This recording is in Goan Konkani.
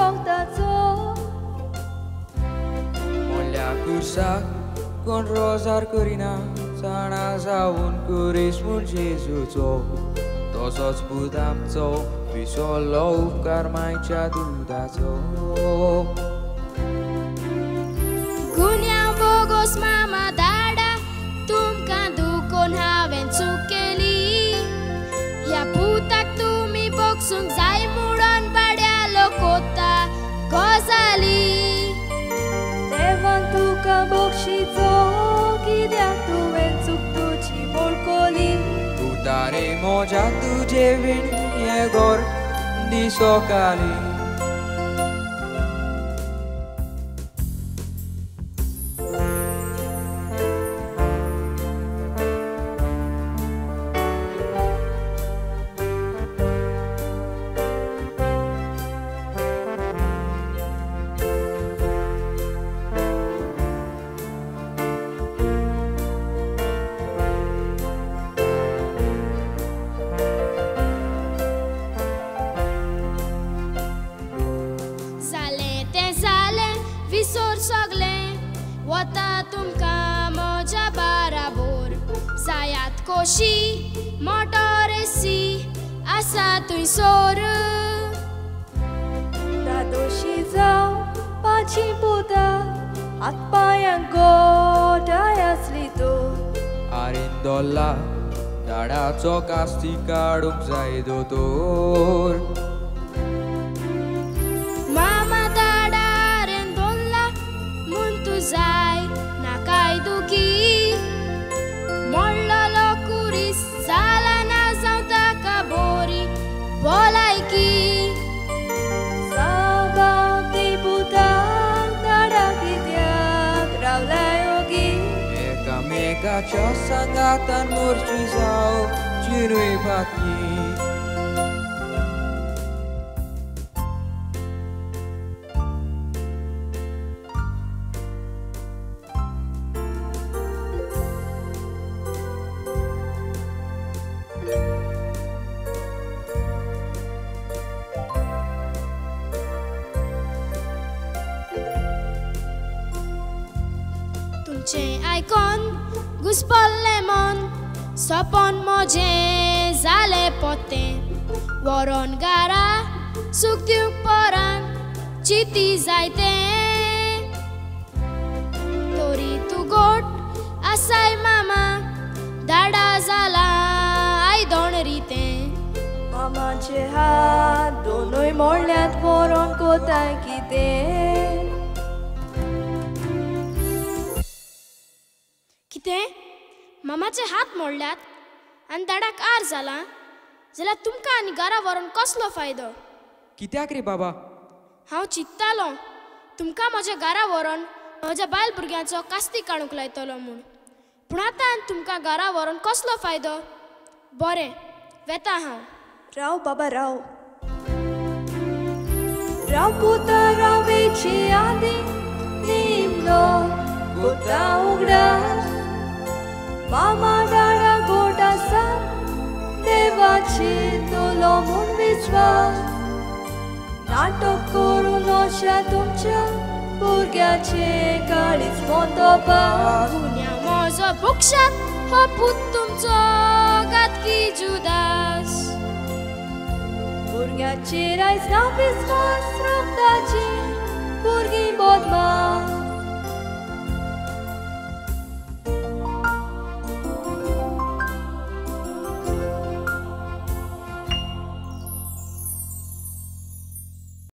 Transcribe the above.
रोगताचो. मोडल्या कुर्साक कोण रोजार करिना, जाणा जावन कुरीस म्हूण जेजूचो. तसोच पूत आमचो विसरलो उपकार मायच्या दुदाचो. गुन्यांव बोगोस मामा दाडा, तुमकां दुखोन हांवें चूक केली. ह्या पुताक तुमी बगसूंक जाय म्हणून पाड्यालो कोता गजाली. देवान तुका बक्षीचो, कित्याक तुवें चूक तुजी वळखली. पुता रे म्हज्या तुजे वीण हें घर दिसोकाली. विसोर सगळें वता तुमकां म्हज्या बाराबोर. जायात कोशी मोटोर एसी आसा थंयसर. दादोशी जावं पांची पुता, हात पांयांक गोठाय आसली तूं. आरिंदोला दाडाचो कास्ती काडूंक जाय दोतोर. मामा दाडा आरेंदोला म्हूण तूं जाय नाकाय दुखी. मोडलेलो कुरीस जाला ना जावं ताका बोरी भलायकी. साबांती पुताक दाडा कित्याक रावलाय ओगी. एकामेकाच्या सांगातान मोरची जावं चिरूय बाकी. तुमचें आयकोन घुसपल्लें मन, सपन म्हजें जालें पोतें. व्हरोन घरा सूख दिवंक पोरांक चिंती जायतें. तरी तूं गोट आसाय मामा, दाडा जाला आयदोण रितें. मामाचे हात दोनूय मोडल्यात व्हरोन कोताय कितें. कितें मामाचे हात मोडल्यात आनी दाडाक आर जाला जाल्यार तुमकां आनी घरा व्हरोन कसलो फायदो? कित्याक रे बाबा? हांव चिंत्तालो तुमकां म्हज्या घरा व्हरोन म्हज्या बायल भुरग्यांचो कास्ती काडूंक लायतलो म्हूण, पूण आतां आनी तुमकां घरा व्हरोन कसलो फायदो? बरें, वेता हांव. राव बाबा राव, राव पुता रावेची आदी निमलो कोता उगडास. मामा दाडा गोड आसा देवाची तुलो म्हूण विस्वास. नाटक करून अशा तुमच्या भुरग्याचें काळीज मोतोपास. गुन्यांव म्हजो भोगशात हो पूत तुमचो घातकी जुदास. भुरग्याचेर आयज ना विस्वास, रोगताची भुरगीं बदमास.